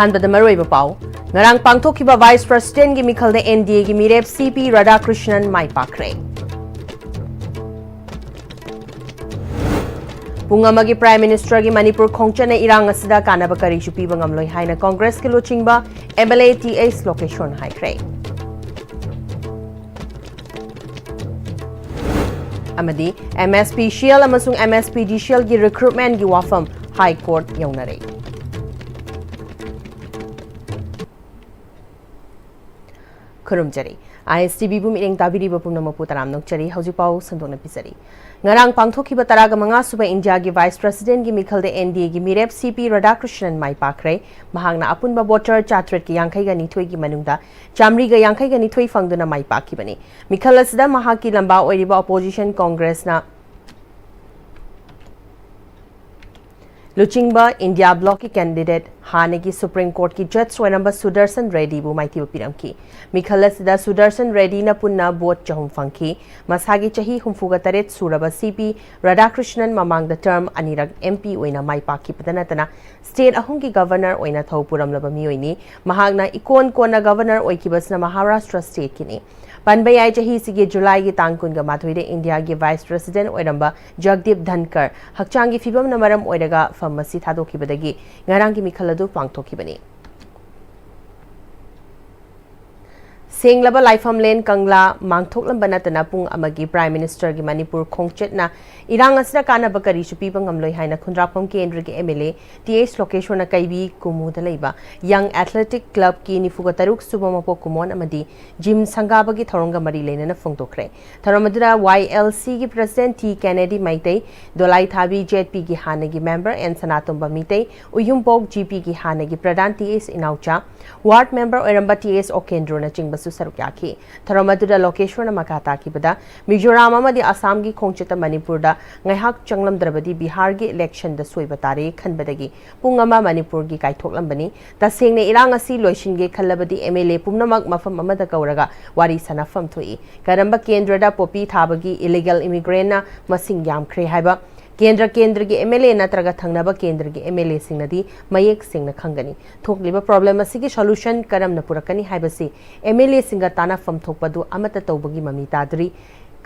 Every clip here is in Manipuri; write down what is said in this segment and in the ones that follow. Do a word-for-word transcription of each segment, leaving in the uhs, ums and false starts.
ꯑꯍꯥꯟꯕꯗ ꯃꯔꯨꯑꯣꯏꯕ ꯄꯥꯎ꯫ ꯉꯔꯥꯡ ꯄꯥꯡꯊꯣꯛꯈꯤꯕ Vice Presidentꯒꯤ ꯃꯤꯈꯜꯗ N D Aꯒꯤ ꯃꯤꯔꯦꯞ C P ꯔꯥꯙꯥꯀ꯭ꯔꯤꯁꯅꯟ ꯃꯥꯏ ꯄꯥꯛꯈ꯭ꯔꯦ꯫ ꯄꯨꯡ ꯑꯃꯒꯤ Prime Ministerꯒꯤ ꯃꯅꯤꯄꯨꯔ ꯈꯣꯡꯆꯠꯅ ꯏꯔꯥꯡ ꯑꯁꯤꯗ ꯀꯥꯟꯅꯕ ꯀꯔꯤꯁꯨ ꯄꯤꯕ ꯉꯝꯂꯣꯏ ꯍꯥꯏꯅ Congressꯀꯤ ꯂꯨꯆꯤꯡꯕ M L A T H ꯂꯣꯀꯦꯁꯣꯔꯅ ꯍꯥꯏꯈ꯭ꯔꯦ꯫ ꯑꯃꯗꯤ MSPCL ꯑꯃꯁꯨꯡ MSPDCLꯒꯤ recruitmentꯒꯤ ꯋꯥꯐꯝ High Court ꯌꯧꯅꯔꯦ꯫ ꯈꯨꯔꯨꯝꯖꯔꯤ꯫ ISTVꯕꯨ ꯃꯤꯠꯌꯦꯡ ꯇꯥꯕꯤꯔꯤꯕ ꯄꯨꯝꯅꯃꯛꯄꯨ ꯇꯔꯥꯝꯅ ꯑꯣꯛꯆꯔꯤ꯫ ꯍꯧꯖꯤꯛ ꯄꯥꯎ ꯁꯟꯗꯣꯛꯅ ꯄꯤꯖꯔꯤ꯫ ꯉꯔꯥꯡ ꯄꯥꯡꯊꯣꯛꯈꯤꯕ ꯇꯔꯥꯒ ꯃꯉꯥ ꯁꯨꯕ ꯏꯟꯗꯤꯌꯥꯒꯤ Vice Presidentꯒꯤ ꯃꯤꯈꯜꯗ N D Aꯒꯤ ꯃꯤꯔꯦꯞ C P ꯔꯥꯙꯥꯀ꯭ꯔꯤꯁꯅꯟ ꯃꯥꯏ ꯄꯥꯛꯈ꯭ꯔꯦ꯫ ꯃꯍꯥꯛꯅ ꯑꯄꯨꯟꯕ voter ꯆꯥꯇ꯭ꯔꯦꯠꯀ ꯌꯥꯡꯈꯩꯒ ꯅꯤꯊꯣꯏꯒꯤ ꯃꯅꯨꯡꯗ ꯆꯥꯃꯔꯤꯒ ꯌꯥꯡꯈꯩꯒ ꯅꯤꯊꯣꯏ ꯐꯪꯗꯨꯅ ꯃꯥꯏ ꯄꯥꯛꯈꯤꯕꯅꯤ꯫ ꯃꯤꯈꯜ ꯑꯁꯤꯗ ꯃꯍꯥꯛꯀꯤ ꯂꯝꯕꯥ ꯑꯣꯏꯔꯤꯕ opposition Congressꯅ ꯂꯨꯆꯤꯡꯕ India Blocꯀꯤ candidate, ꯍꯥꯟꯅꯒꯤ Supreme Courtꯀꯤ judge ꯑꯣꯏꯔꯝꯕ ꯁꯨꯗꯔꯁꯟ ꯔꯦꯗꯤꯕꯨ ꯃꯥꯏꯊꯤꯕ ꯄꯤꯔꯝꯈꯤ꯫ ꯃꯤꯈꯜ ꯑꯁꯤꯗ ꯁꯨꯗꯔꯁꯟ ꯔꯦꯗꯤꯅ ꯄꯨꯟꯅ vote ꯆꯍꯨꯝ ꯐꯪꯈꯤ꯫ ꯃꯁꯥꯒꯤ ꯆꯍꯤ ꯍꯨꯝꯐꯨꯒ ꯇꯔꯦꯠ ꯁꯨꯔꯕ C P ꯔꯥꯙꯥꯀ꯭ꯔꯤꯁꯅꯟ ꯃꯃꯥꯡꯗ term ꯑꯅꯤꯔꯛ M P ꯑꯣꯏꯅ ꯃꯥꯏ ꯄꯥꯛꯈꯤꯕꯗ ꯅꯠꯇꯅ state ꯑꯍꯨꯝꯒꯤ governor ꯑꯣꯏꯅ ꯊꯧ ꯄꯨꯔꯝꯂꯕ ꯃꯤꯑꯣꯏꯅꯤ꯫ ꯃꯍꯥꯛꯅ ꯏꯀꯣꯟ ꯀꯣꯟꯅ governor ꯑꯣꯏꯈꯤꯕꯁꯤꯅ Maharashtra stateꯀꯤꯅꯤ꯫ ꯄꯟꯕ ꯌꯥꯏ, ꯆꯍꯤꯁꯤꯒꯤ ꯖꯨꯂꯥꯏꯒꯤ ꯇꯥꯡ ꯀꯨꯟꯒ ꯃꯥꯊꯣꯏꯗ ꯏꯟꯗꯤꯌꯥꯒꯤ Vice President ꯑꯣꯏꯔꯝꯕ ꯖꯒꯗꯤꯞ ꯙꯟꯀꯔ ꯍꯛꯆꯥꯡꯒꯤ ꯐꯤꯕꯝꯅ ꯃꯔꯝ ꯑꯣꯏꯔꯒ ꯐꯝ ꯑꯁꯤ ꯊꯥꯗꯣꯛꯈꯤꯕꯗꯒꯤ ꯉꯔꯥꯡꯒꯤ ꯃꯤꯈꯜ ꯑꯗꯨ ꯄꯥꯡꯊꯣꯛꯈꯤꯕꯅꯤ꯫ ꯁꯦꯡꯂꯕ ꯂꯥꯏꯐꯝꯂꯦꯟ ꯀꯪꯂꯥ ꯃꯥꯡꯊꯣꯛꯂꯝꯕ ꯅꯠꯇꯅ ꯄꯨꯡ ꯑꯃꯒꯤ Prime Ministerꯒꯤ ꯃꯅꯤꯄꯨꯔ ꯈꯣꯡꯆꯠꯅ ꯏꯔꯥꯡ ꯑꯁꯤꯗ ꯀꯥꯟꯅꯕ ꯀꯔꯤꯁꯨ ꯄꯤꯕ ꯉꯝꯂꯣꯏ ꯍꯥꯏꯅ ꯈꯨꯟꯗ꯭ꯔꯥꯛꯄꯝ ꯀꯦꯟꯗ꯭ꯔꯒꯤ M L A T H ꯂꯣꯀꯦꯁꯣꯔꯅ ꯀꯩꯕꯤ ꯀꯨꯃꯨꯗ ꯂꯩꯕ Young Athletic Clubꯀꯤ ꯅꯤꯐꯨꯒ ꯇꯔꯨꯛ ꯁꯨꯕ ꯃꯄꯣꯛ ꯀꯨꯝꯑꯣꯟ ꯑꯃꯗꯤ gym ꯁꯪꯒꯥꯕꯒꯤ ꯊꯧꯔꯝꯒ ꯃꯔꯤ ꯂꯩꯅꯅ ꯐꯣꯡꯗꯣꯛꯈ꯭ꯔꯦ꯫ ꯊꯧꯔꯝ ꯑꯗꯨꯗ Y L Cꯒꯤ President T Kennedy Meitei, ꯗꯣꯂꯥꯏꯊꯥꯕꯤ Z Pꯒꯤ ꯍꯥꯟꯅꯒꯤ member N ꯁꯅꯥꯇꯣꯝꯕ ꯃꯤꯇꯩ, ꯎꯌꯨꯝꯄꯣꯛ G Pꯒꯤ ꯍꯥꯟꯅꯒꯤ ꯄ꯭ꯔꯙꯥꯟ T S ꯏꯅꯥꯎꯆꯥ, ward member ꯑꯣꯏꯔꯝꯕ T S ꯑꯣꯀꯦꯟꯗ꯭ꯔꯣꯅꯆꯤꯡꯕꯁꯨ ꯁꯔꯨꯛ ꯌꯥꯈꯤ꯫ ꯊꯧꯔꯝ ꯑꯗꯨꯗ ꯂꯣꯀꯦꯁꯣꯔꯅ ꯃꯈꯥ ꯇꯥꯈꯤꯕꯗ, ꯃꯤꯖꯣꯔꯥꯝ ꯑꯃꯗꯤ ꯑꯁꯥꯝꯒꯤ ꯈꯣꯡꯆꯠꯇ ꯃꯅꯤꯄꯨꯔꯗ ꯉꯥꯏꯍꯥꯛ ꯆꯪꯂꯝꯗ꯭ꯔꯕꯗꯤ ꯕꯤꯍꯥꯔꯒꯤ electionꯗ ꯁꯣꯏꯕ ꯇꯥꯔꯦ ꯈꯟꯕꯗꯒꯤ ꯄꯨꯡ ꯑꯃ ꯃꯅꯤꯄꯨꯔꯒꯤ ꯀꯥꯏꯊꯣꯛꯂꯝꯕꯅꯤ꯫ ꯇꯁꯦꯡꯅ ꯏꯔꯥꯡ ꯑꯁꯤ ꯂꯣꯏꯁꯤꯟꯒꯦ ꯈꯜꯂꯕꯗꯤ M L A ꯄꯨꯝꯅꯃꯛ ꯃꯐꯝ ꯑꯃꯗ ꯀꯧꯔꯒ ꯋꯥꯔꯤ ꯁꯥꯅꯐꯝ ꯊꯣꯛꯏ꯫ ꯀꯔꯝꯕ ꯀꯦꯟꯗ꯭ꯔꯗ ꯄꯣꯄꯤ ꯊꯥꯕꯒꯤ illegal immigrantꯅ ꯃꯁꯤꯡ ꯌꯥꯝꯈ꯭ꯔꯦ ꯍꯥꯏꯕ ꯀꯦꯟꯗ꯭ꯔ ꯀꯦꯟꯗ꯭ꯔꯒꯤ ꯑꯦꯝ ꯑꯦꯜ ꯑꯦ ꯅꯠꯇ꯭ꯔꯒ ꯊꯪꯅꯕ ꯀꯦꯟꯗ꯭ꯔꯒꯤ ꯑꯦꯝ ꯑꯦꯜ ꯑꯦꯁꯤꯡꯅꯗꯤ ꯃꯌꯦꯛ ꯁꯦꯡꯅ ꯈꯪꯒꯅꯤ꯫ ꯊꯣꯛꯂꯤꯕ ꯄ꯭ꯔꯣꯕ꯭ꯂꯦꯝ ꯑꯁꯤꯒꯤ ꯁꯣꯂꯨꯁꯟ ꯀꯔꯝꯅ ꯄꯨꯔꯛꯀꯅꯤ ꯍꯥꯏꯕꯁꯤ ꯑꯦꯝ ꯑꯦꯜ ꯑꯦꯁꯤꯡꯒ ꯇꯥꯟꯅꯐꯝ ꯊꯣꯛꯄꯗꯨ ꯑꯃꯠꯇ ꯇꯧꯕꯒꯤ ꯃꯃꯤ ꯇꯥꯗ꯭ꯔꯤ꯫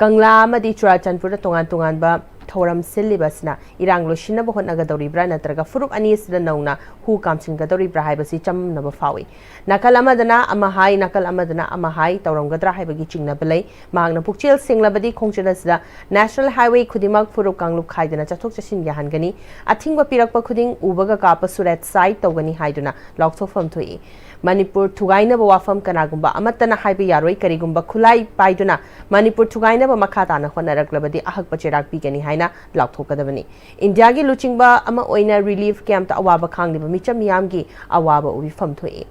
ꯀꯪꯂꯥ ꯑꯃꯗꯤ ꯆꯨꯔꯥꯆꯥꯟꯄꯨꯔꯗ ꯇꯣꯉꯥꯟ ꯇꯣꯉꯥꯟꯕ ꯊꯧꯔꯝ ꯁꯤꯜꯂꯤꯕ ꯑꯁꯤꯅ ꯏꯔꯥꯡ ꯂꯣꯏꯁꯤꯟꯅꯕ ꯍꯣꯠꯅꯒꯗꯧꯔꯤꯕ꯭ꯔꯥ ꯅꯠꯇ꯭ꯔꯒ ꯐꯨꯔꯨꯞ ꯑꯅꯤ ꯑꯁꯤꯗ ꯅꯧꯅ ꯍꯨ ꯀꯥꯝꯁꯤꯟꯒꯗꯧꯔꯤꯕ꯭ꯔꯥ ꯍꯥꯏꯕꯁꯤ ꯆꯃꯝꯅꯕ ꯐꯥꯎꯏ꯫ ꯅꯥꯀꯜ ꯑꯃꯗꯅ ꯑꯃ ꯍꯥꯏ, ꯅꯥꯀꯜ ꯑꯃꯗꯅ ꯑꯃ ꯍꯥꯏ ꯇꯧꯔꯝꯒꯗ꯭ꯔꯥ ꯍꯥꯏꯕꯒꯤ ꯆꯤꯡꯅꯕ ꯂꯩ꯫ ꯃꯍꯥꯛꯅ ꯄꯨꯛꯆꯦꯜ ꯁꯦꯡꯂꯕꯗꯤ ꯈꯣꯡꯆꯠ ꯑꯁꯤꯗ ꯅꯦꯁꯅꯦꯜ ꯍꯥꯏꯋꯦ ꯈꯨꯗꯤꯡꯃꯛ ꯐꯨꯔꯨꯞ ꯀꯥꯡꯂꯨꯞ ꯈꯥꯏꯗꯅ ꯆꯠꯊꯣꯛ ꯆꯠꯁꯤꯟ ꯌꯥꯍꯟꯒꯅꯤ꯫ ꯑꯊꯤꯡꯕ ꯄꯤꯔꯛꯄ ꯈꯨꯗꯤꯡ ꯎꯕꯒ ꯀꯥꯞꯄꯁꯨ ꯔꯦꯗ ꯁꯥꯏꯠ ꯇꯧꯒꯅꯤ ꯍꯥꯏꯗꯨꯅ ꯂꯥꯎꯊꯣꯛꯐꯝ ꯊꯣꯛꯏ꯫ ꯃꯅꯤꯄꯨꯔ ꯊꯨꯒꯥꯏꯅꯕ ꯋꯥꯐꯝ ꯀꯅꯥꯒꯨꯝꯕ ꯑꯃꯠꯇꯅ ꯍꯥꯏꯕ ꯌꯥꯔꯣꯏ꯫ ꯀꯔꯤꯒꯨꯝꯕ ꯈꯨꯠꯂꯥꯏ ꯄꯥꯏꯗꯨꯅ ꯃꯅꯤꯄꯨꯔ ꯊꯨꯒꯥꯏꯅꯕ ꯃꯈꯥ ꯇꯥꯅ ꯍꯣꯠꯅꯔꯛꯂꯕꯗꯤ ꯑꯍꯛꯄ ꯆꯩꯔꯥꯛ ꯄꯤꯒꯅꯤ ꯍꯥꯏꯅ ꯂꯥꯎꯊꯣꯛꯀꯗꯕꯅꯤ꯫ ꯏꯟꯗꯤꯌꯥꯒꯤ ꯂꯨꯆꯤꯡꯕ ꯑꯃ ꯑꯣꯏꯅ ꯔꯤꯂꯤꯐ ꯀꯦꯝꯞꯇ ꯑꯋꯥꯕ ꯈꯥꯡꯂꯤꯕ ꯃꯤꯆꯝ ꯃꯤꯌꯥꯝꯒꯤ ꯑꯋꯥꯕ ꯎꯕꯤꯐꯝ ꯊꯣꯛꯏ꯫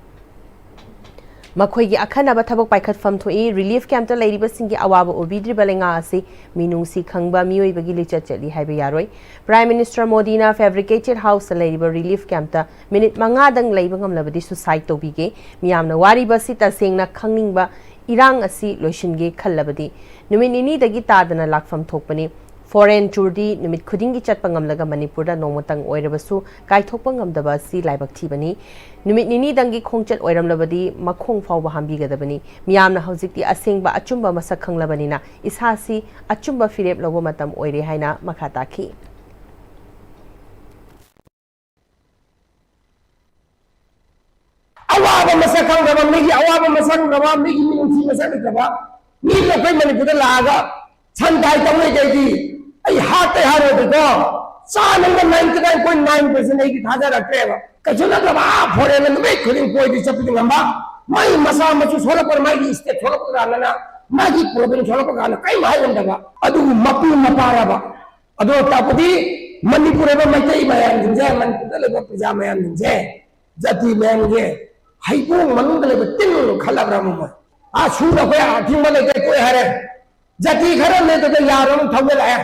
ꯃꯈꯣꯏꯒꯤ ꯑꯈꯟꯅꯕ ꯊꯕꯛ ꯄꯥꯏꯈꯠꯐꯝ ꯊꯣꯛꯏ꯫ ꯔꯤꯂꯤꯐ ꯀꯦꯝꯞꯇ ꯂꯩꯔꯤꯕꯁꯤꯡꯒꯤ ꯑꯋꯥꯕ ꯎꯕꯤꯗ꯭ꯔꯤꯕ ꯂꯩꯉꯥꯛ ꯑꯁꯤ ꯃꯤꯅꯨꯡꯁꯤ ꯈꯪꯕ ꯃꯤꯑꯣꯏꯕꯒꯤ ꯂꯤꯆꯠ ꯆꯠꯂꯤ ꯍꯥꯏꯕ ꯌꯥꯔꯣꯏ꯫ ꯄ꯭ꯔꯥꯏꯝ ꯃꯤꯅꯤꯁꯇꯔ ꯃꯣꯗꯤꯅ ꯐꯦꯕ꯭ꯔꯤꯀꯦꯇꯦꯗ ꯍꯥꯎꯁꯇ ꯂꯩꯔꯤꯕ ꯔꯤꯂꯤꯐ ꯀꯦꯝꯞꯇ ꯃꯤꯅꯤꯠ ꯃꯉꯥꯗꯪ ꯂꯩꯕ ꯉꯝꯂꯕꯗꯤ ꯁꯨꯁꯥꯏꯗ ꯇꯧꯕꯤꯒꯦ꯫ ꯃꯤꯌꯥꯝꯅ ꯋꯥꯔꯤꯕ ꯑꯁꯤ ꯇꯁꯦꯡꯅ ꯈꯪꯅꯤꯡꯕ ꯏꯔꯥꯡ ꯑꯁꯤ ꯂꯣꯏꯁꯤꯟꯒꯦ ꯈꯜꯂꯕꯗꯤ ꯅꯨꯃꯤꯠ ꯅꯤꯅꯤꯗꯒꯤ ꯇꯥꯗꯅ ꯂꯥꯛꯐꯝ ꯊꯣꯛꯄꯅꯤ꯫ ꯐꯣꯔꯦꯟ ꯇꯨꯔꯗꯤ ꯅꯨꯃꯤꯠ ꯈꯨꯗꯤꯡꯒꯤ ꯆꯠꯄ ꯉꯝꯂꯒ ꯃꯅꯤꯄꯨꯔꯗ ꯅꯣꯡꯃꯇꯪ ꯑꯣꯏꯔꯕꯁꯨ ꯀꯥꯏꯊꯣꯛꯄ ꯉꯝꯗꯕ ꯑꯁꯤ ꯂꯥꯏꯕꯛ ꯊꯤꯕꯅꯤ꯫ ꯅꯨꯃꯤꯠ ꯅꯤꯅꯤꯗꯪꯒꯤ ꯈꯣꯡꯆꯠ ꯑꯣꯏꯔꯝꯂꯕꯗꯤ ꯃꯈꯣꯡ ꯐꯥꯎꯕ ꯍꯥꯝꯕꯤꯒꯗꯕꯅꯤ꯫ ꯃꯤꯌꯥꯝꯅ ꯍꯧꯖꯤꯛꯇꯤ ꯑꯁꯦꯡꯕ ꯑꯆꯨꯝꯕ ꯃꯁꯛ ꯈꯪꯂꯕꯅꯤꯅ ꯏꯁꯥꯁꯤ ꯑꯆꯨꯝꯕ ꯐꯤꯔꯦꯞ ꯂꯧꯕ ꯃꯇꯝ ꯑꯣꯏꯔꯦ ꯍꯥꯏꯅ ꯃꯈꯥ ꯇꯥꯈꯤ꯫ ꯑꯋꯥꯕ ꯃꯁꯛ ꯈꯪꯗꯕ, ꯃꯤꯒꯤ ꯑꯋꯥꯕ ꯃꯁꯛ ꯈꯪꯗꯕ, ꯃꯤꯒꯤ ꯃꯤꯅꯨꯡꯁꯤ ꯃꯁꯛ ꯂꯩꯇꯕ ꯃꯤꯗꯣ ꯑꯩꯈꯣꯏ ꯃꯅꯤꯄꯨꯔꯗ ꯂꯥꯛꯑꯒ ꯁꯟ ꯊꯥꯏ ꯇꯧ ꯂꯩ ꯀꯩꯒꯤ? ꯑꯩ ꯍꯥꯠꯇꯦ ꯍꯥꯏꯔꯣꯏꯗ꯭ꯔꯣ? ꯆꯥꯅꯕ ninety nine point nine percent ꯑꯩꯗꯤ ꯊꯥꯖꯔꯛꯇ꯭ꯔꯦꯕ꯫ ꯀꯩꯁꯨ ꯅꯠꯇ꯭ꯔꯕ ꯑꯥ ꯐꯣꯔꯦꯟꯗ ꯅꯨꯃꯤꯠ ꯈꯨꯗꯤꯡ ꯀꯣꯏꯗꯤ ꯆꯠꯄꯗꯤ ꯉꯝꯕ, ꯃꯥꯒꯤ ꯃꯆꯥ ꯃꯁꯨ ꯁꯣꯛꯂꯛꯄꯗ, ꯃꯥꯒꯤ ꯁ꯭ꯇꯦꯠ ꯁꯣꯛꯂꯛꯄ ꯀꯥꯟꯗꯅ, ꯃꯥꯒꯤ ꯄ꯭ꯔꯣꯕ꯭ꯂꯦꯝ ꯁꯣꯛꯂꯛꯄ ꯀꯥꯟꯗ ꯀꯔꯤꯝ ꯍꯥꯏ ꯉꯝꯗꯕ, ꯑꯗꯨꯕꯨ ꯃꯄꯨ ꯃꯄꯥꯔꯕ? ꯑꯗꯣ ꯇꯥꯛꯄꯗꯤ ꯃꯅꯤꯄꯨꯔ ꯍꯥꯏꯕ ꯃꯩꯇꯩ ꯃꯌꯥꯝꯁꯤꯡꯁꯦ, ꯃꯅꯤꯄꯨꯔꯗ ꯂꯩꯕ ꯄ꯭ꯔꯖꯥ ꯃꯌꯥꯝꯁꯤꯡꯁꯦ, ꯖꯥꯇꯤ ꯃꯌꯥꯝꯁꯦ ꯍꯩꯕꯣꯡ ꯃꯅꯨꯡꯗ ꯂꯩꯕ ꯇꯤꯟ ꯈꯜꯂꯕ꯭ꯔꯥ ꯃꯣꯏ? ꯑꯥ ꯁꯨꯗ ꯑꯩꯈꯣꯏ ꯑꯊꯤꯡꯕ ꯂꯩꯇꯦ ꯇꯣꯛꯑꯦ ꯍꯥꯏꯔꯦ꯫ ꯖꯥꯇꯤ ꯈꯔ ꯅꯠꯇꯗ ꯌꯥꯔꯣꯏ ꯑꯃ ꯊꯧꯖꯤꯜꯂꯛꯑꯦ꯫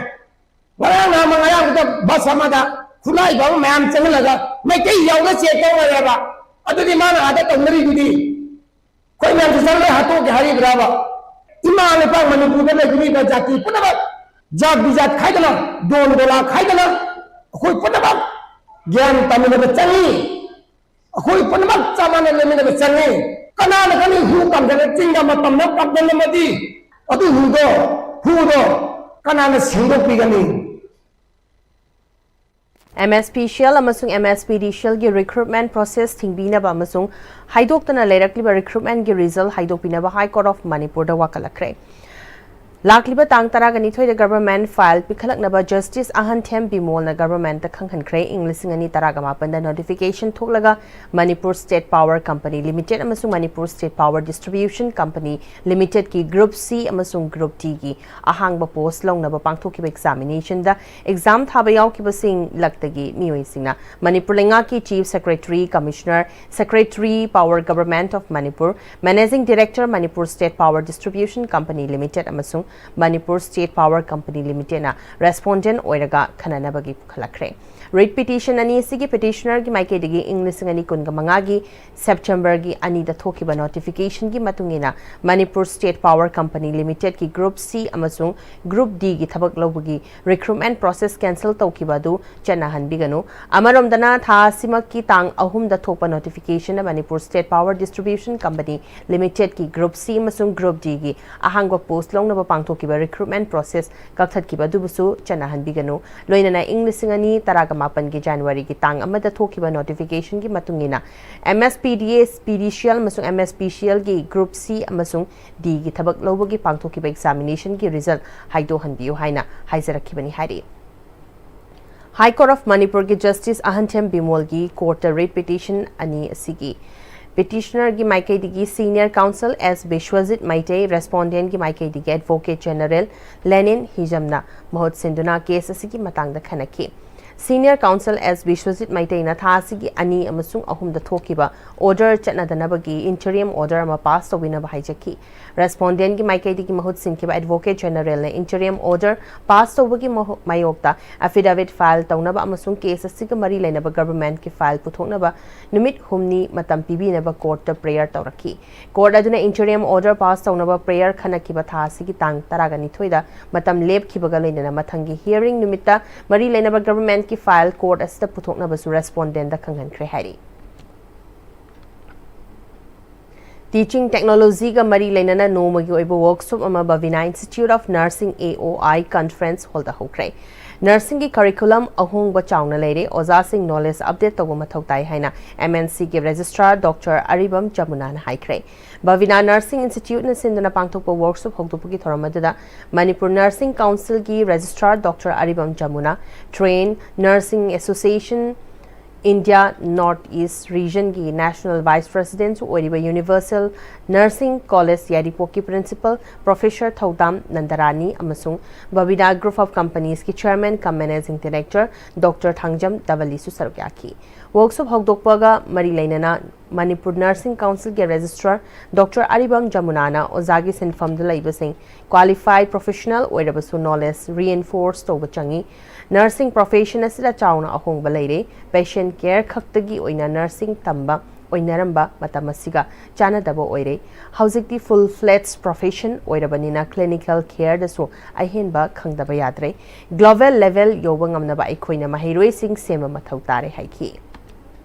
ꯉꯔꯥꯡ ꯅꯍꯥꯟ ꯉꯔꯥꯡꯗ ꯕꯁ ꯑꯃꯗ ꯈꯨꯠꯂꯥꯏ ꯐꯕ ꯃꯌꯥꯝ ꯆꯪꯍꯜꯂꯒ ꯃꯩꯇꯩ ꯌꯥꯎꯅ ꯆꯦꯛ ꯇꯧꯔꯦꯕ꯫ ꯑꯗꯨꯗꯤ ꯃꯥꯅ ꯑꯥꯗ ꯇꯧꯅꯔꯤꯗꯨꯗꯤ ꯑꯩꯈꯣꯏ ꯃꯌꯥꯝꯁꯦ ꯆꯠꯂꯒ ꯍꯥꯠꯇꯣꯛꯀꯦ ꯍꯥꯏꯔꯤꯕ꯭ꯔꯥꯕ? ꯏꯃꯥ ꯂꯩꯄꯥꯛ ꯃꯅꯤꯄꯨꯔꯗ ꯂꯩꯕꯤꯔꯤꯕ ꯖꯥꯇꯤ ꯄꯨꯝꯅꯃꯛ ꯖꯥꯠ ꯕꯤꯖꯥꯠ ꯈꯥꯏꯗꯅ, ꯗꯣꯟ ꯗꯣꯂꯥ ꯈꯥꯏꯗꯅ ꯑꯩꯈꯣꯏ ꯄꯨꯝꯅꯃꯛ ꯒ꯭ꯌꯥꯟ ꯇꯥꯃꯤꯟꯅꯕ ꯆꯪꯉꯤ꯫ ꯑꯩꯈꯣꯏ ꯄꯨꯝꯅꯃꯛ ꯆꯞ ꯃꯥꯟꯅ ꯂꯩꯃꯤꯟꯅꯕ ꯆꯪꯉꯤ꯫ ꯀꯅꯥꯅ ꯈꯪꯏ, ꯍꯨ ꯀꯥꯝꯖꯜꯂ ꯆꯤꯡꯗ ꯃꯇꯝꯗ ꯀꯥꯝꯖꯜꯂꯝꯃꯗꯤ ꯑꯗꯨ ꯍꯨꯗꯣ, ꯍꯨꯗꯣ ꯀꯅꯥꯅ ꯁꯦꯡꯗꯣꯛꯄꯤꯒꯅꯤ? MSPCL ꯑꯃꯁꯨꯡ MSPDCLꯒꯤ recruitment process ꯊꯤꯡꯕꯤꯅꯕ ꯑꯃꯁꯨꯡ ꯍꯥꯏꯗꯣꯛꯇꯅ ꯂꯩꯔꯛꯂꯤꯕ recruitmentꯒꯤ result ꯍꯥꯏꯗꯣꯛꯄꯤꯅꯕ High Court of ꯃꯅꯤꯄꯨꯔꯗ ꯋꯥꯀꯠꯂꯛꯈ꯭ꯔꯦ꯫ ꯂꯥꯛꯂꯤꯕ ꯇꯥꯡ ꯇꯔꯥꯒ ꯅꯤꯊꯣꯏꯗ government file ꯄꯤꯈꯠꯂꯛꯅꯕ Justice ꯑꯍꯟꯊꯦꯝ ꯕꯤꯃꯣꯜꯅ governmentꯇ ꯈꯪꯍꯟꯈ꯭ꯔꯦ꯫ ꯏꯪ ꯂꯤꯁꯤꯡ ꯑꯅꯤ ꯇꯔꯥꯒ ꯃꯥꯄꯟꯗ notification ꯊꯣꯛꯂꯒ Manipur State Power Company Limited ꯑꯃꯁꯨꯡ Manipur State Power Distribution Company Limitedꯀꯤ Group C ꯑꯃꯁꯨꯡ Group Dꯒꯤ ꯑꯍꯥꯡꯕ post ꯂꯧꯅꯕ ꯄꯥꯡꯊꯣꯛꯈꯤꯕ examinationꯗ exam ꯊꯥꯕ ꯌꯥꯎꯈꯤꯕꯁꯤꯡ ꯂꯛꯇꯒꯤ ꯃꯤꯑꯣꯏꯁꯤꯡꯅ ꯃꯅꯤꯄꯨꯔ ꯂꯩꯉꯥꯛꯀꯤ Chief Secretary, Commissioner, Secretary, Power Government of Manipur, Managing Director, Manipur State Power Distribution Company Limited ꯑꯃꯁꯨꯡ Manipur State Power Company Limitedꯅ respondent ꯑꯣꯏꯔꯒ ꯈꯟꯅꯅꯕꯒꯤ ꯄꯨꯈꯠꯂꯛꯈ꯭ꯔꯦ꯫ Writ petition ꯑꯅꯤ ꯑꯁꯤꯒꯤ petitionerꯒꯤ ꯃꯥꯏꯀꯩꯗꯒꯤ ꯏꯪ ꯂꯤꯁꯤꯡ ꯑꯅꯤ ꯀꯨꯟꯒ ꯃꯉꯥꯒꯤ Septemberꯒꯤ ꯑꯅꯤꯗ ꯊꯣꯛꯈꯤꯕ notificationꯒꯤ ꯃꯇꯨꯡ ꯏꯟꯅ Manipur State Power Company Limitedꯀꯤ Group C ꯑꯃꯁꯨꯡ Group Dꯒꯤ ꯊꯕꯛ ꯂꯧꯕꯒꯤ recruitment process cancel ꯇꯧꯈꯤꯕ ꯑꯗꯨ ꯆꯠꯅꯍꯟꯕꯤꯒꯅꯨ꯫ ꯑꯃꯔꯣꯝꯗꯅ, ꯊꯥ ꯑꯁꯤꯃꯛꯀꯤ ꯇꯥꯡ ꯑꯍꯨꯝꯗ ꯊꯣꯛꯄ notificationꯅ Manipur State Power Distribution Company Limitedꯀꯤ Group C ꯑꯃꯁꯨꯡ Group Dꯒꯤ ꯑꯍꯥꯡꯕ post ꯂꯧꯅꯕ ꯄꯥꯡꯊꯣꯛꯈꯤꯕ recruitment process ꯀꯛꯊꯠꯈꯤꯕ ꯑꯗꯨꯕꯨꯁꯨ ꯆꯠꯅꯍꯟꯕꯤꯒꯅꯨ꯫ ꯂꯣꯏꯅꯅ ꯏꯪ ꯂꯤꯁꯤꯡ ꯑꯅꯤ ꯇꯔꯥꯒ ꯃꯥꯄꯟꯒꯤ Januaryꯒꯤ ꯇꯥꯡ ꯑꯃꯗ ꯊꯣꯛꯈꯤꯕ notificationꯒꯤ ꯃꯇꯨꯡ ꯏꯟꯅ MSPDCL ꯑꯃꯁꯨꯡ MSPCLꯒꯤ Group C ꯑꯃꯁꯨꯡ Dꯒꯤ ꯊꯕꯛ ꯂꯧꯕꯒꯤ ꯄꯥꯡꯊꯣꯛꯈꯤꯕ examinationꯒꯤ result ꯍꯥꯏꯗꯣꯛꯍꯟꯕꯤꯌꯨ ꯍꯥꯏꯅ ꯍꯥꯏꯖꯔꯛꯈꯤꯕꯅꯤ ꯍꯥꯏꯔꯤ꯫ High Court of ꯃꯅꯤꯄꯨꯔꯒꯤ Justice ꯑꯍꯟꯊꯦꯝ ꯕꯤꯃꯣꯜꯒꯤ courtꯇ writ petition ꯑꯅꯤ ꯑꯁꯤꯒꯤ petitionerꯒꯤ ꯃꯥꯏꯀꯩꯗꯒꯤ senior counsel S Biswajit Meitei, respondentꯒꯤ ꯃꯥꯏꯀꯩꯗꯒꯤ Advocate General ꯂꯦꯅꯤꯟ ꯍꯤꯖꯝꯅ ꯃꯍꯨꯠ ꯁꯤꯟꯗꯨꯅ case ꯑꯁꯤꯒꯤ ꯃꯇꯥꯡꯗ ꯈꯟꯅꯈꯤ꯫ Senior Counsel S Biswajit Maiteyna ꯊꯥ ꯑꯁꯤꯒꯤ ꯑꯅꯤ ꯑꯃꯁꯨꯡ ꯑꯍꯨꯝꯗ ꯊꯣꯛꯈꯤꯕ order ꯆꯠꯅꯗꯅꯕꯒꯤ interim order ꯑꯃ pass ꯇꯧꯕꯤꯅꯕ ꯍꯥꯏꯖꯈꯤ꯫ Respondentꯀꯤ ꯃꯥꯏꯀꯩꯗꯒꯤ ꯃꯍꯨꯠ ꯁꯤꯟꯈꯤꯕ Advocate Generalꯅ interim order pass ꯇꯧꯕꯒꯤ ꯃꯍꯨ-, ꯃꯥꯌꯣꯛꯇ affidavit file ꯇꯧꯅꯕ ꯑꯃꯁꯨꯡ case ꯑꯁꯤꯒ ꯃꯔꯤ ꯂꯩꯅꯕ governmentꯀꯤ file ꯄꯨꯊꯣꯛꯅꯕ ꯅꯨꯃꯤꯠ ꯍꯨꯝꯅꯤ ꯃꯇꯝ ꯄꯤꯕꯤꯅꯕ courtꯇ prayer ꯇꯧꯔꯛꯈꯤ꯫ Court ꯑꯗꯨꯅ interim order pass ꯇꯧꯅꯕ prayer ꯈꯟꯅꯈꯤꯕ ꯊꯥ ꯑꯁꯤꯒꯤ ꯇꯥꯡ ꯇꯔꯥꯒ ꯅꯤꯊꯣꯏꯗ ꯃꯇꯝ ꯂꯦꯞꯈꯤꯕꯒ ꯂꯣꯏꯅꯅ ꯃꯊꯪꯒꯤ hearing ꯅꯨꯃꯤꯠꯇ ꯃꯔꯤ ꯂꯩꯅꯕ governmentꯀꯤ file court ꯑꯁꯤꯗ ꯄꯨꯊꯣꯛꯅꯕꯁꯨ respondentꯗ ꯈꯪꯍꯟꯈ꯭ꯔꯦ ꯍꯥꯏꯔꯤ꯫ Teaching technologyꯒ ꯃꯔꯤ ꯂꯩꯅꯅ ꯅꯣꯡꯃꯒꯤ ꯑꯣꯏꯕ workshop ꯑꯃ Bhavina Institute of Nursing A O I conference hallꯗ ꯍꯧꯈ꯭ꯔꯦ꯫ Nursingꯒꯤ curriculum ꯑꯍꯣꯡꯕ ꯆꯥꯎꯅ ꯂꯩꯔꯦ, ꯑꯣꯖꯥꯁꯤꯡ knowledge update ꯇꯧꯕ ꯃꯊꯧ ꯇꯥꯏ ꯍꯥꯏꯅ MNCꯒꯤ registrar Doctor ꯑꯔꯤꯕꯝ ꯖꯃꯨꯅꯥꯅ ꯍꯥꯏꯈ꯭ꯔꯦ꯫ Bhavina Nursing Instituteꯅ ꯁꯤꯟꯗꯨꯅ ꯄꯥꯡꯊꯣꯛꯄ workshop ꯍꯧꯗꯣꯛꯄꯒꯤ ꯊꯧꯔꯝ ꯑꯗꯨꯗ Manipur Nursing Councilꯒꯤ registrar Doctor ꯑꯔꯤꯕꯝ Yamuna, Train Nursing Association India North East Regionꯒꯤ National Vice Presidentꯁꯨ ꯑꯣꯏꯔꯤꯕ Universal Nursing College ꯌꯥꯏꯔꯤꯄꯣꯛꯀꯤ Principal Professor ꯊꯧꯗꯥꯝ ꯅꯟꯗꯔꯥꯅꯤ ꯑꯃꯁꯨꯡ Bhavina Group of Companiesꯀꯤ Chairman cum Managing Director Doctor Thangjam ꯗꯕꯂꯤꯁꯨ ꯁꯔꯨꯛ ꯌꯥꯈꯤ꯫ Workshop ꯍꯧꯗꯣꯛꯄꯒ ꯃꯔꯤ ꯂꯩꯅꯅ Manipur Nursing Councilꯒꯤ registrar Doctor ꯑꯔꯤꯕꯝ ꯖꯃꯨꯅꯥꯅ ꯑꯣꯖꯥꯒꯤ ꯁꯤꯟꯐꯝꯗ ꯂꯩꯕꯁꯤꯡ qualified professional ꯑꯣꯏꯔꯕꯁꯨ knowledge reinforce ꯇꯧꯕ ꯆꯪꯏ꯫ Nursing profession ꯑꯁꯤꯗ ꯆꯥꯎꯅ ꯑꯍꯣꯡꯕ ꯂꯩꯔꯦ꯫ Patient care ꯈꯛꯇꯒꯤ ꯑꯣꯏꯅ nursing ꯇꯝꯕ ꯑꯣꯏꯅꯔꯝꯕ ꯃꯇꯝ ꯑꯁꯤꯒ ꯆꯥꯟꯅꯗꯕ ꯑꯣꯏꯔꯦ꯫ ꯍꯧꯖꯤꯛꯇꯤ full fledged profession ꯑꯣꯏꯔꯕꯅꯤꯅ clinical careꯗꯁꯨ ꯑꯍꯦꯟꯕ ꯈꯪꯗꯕ ꯌꯥꯗ꯭ꯔꯦ꯫ Global level ꯌꯧꯕ ꯉꯝꯅꯕ ꯑꯩꯈꯣꯏꯅ ꯃꯍꯩꯔꯣꯏꯁꯤꯡ ꯁꯦꯝꯕ ꯃꯊꯧ ꯇꯥꯔꯦ ꯍꯥꯏꯈꯤ꯫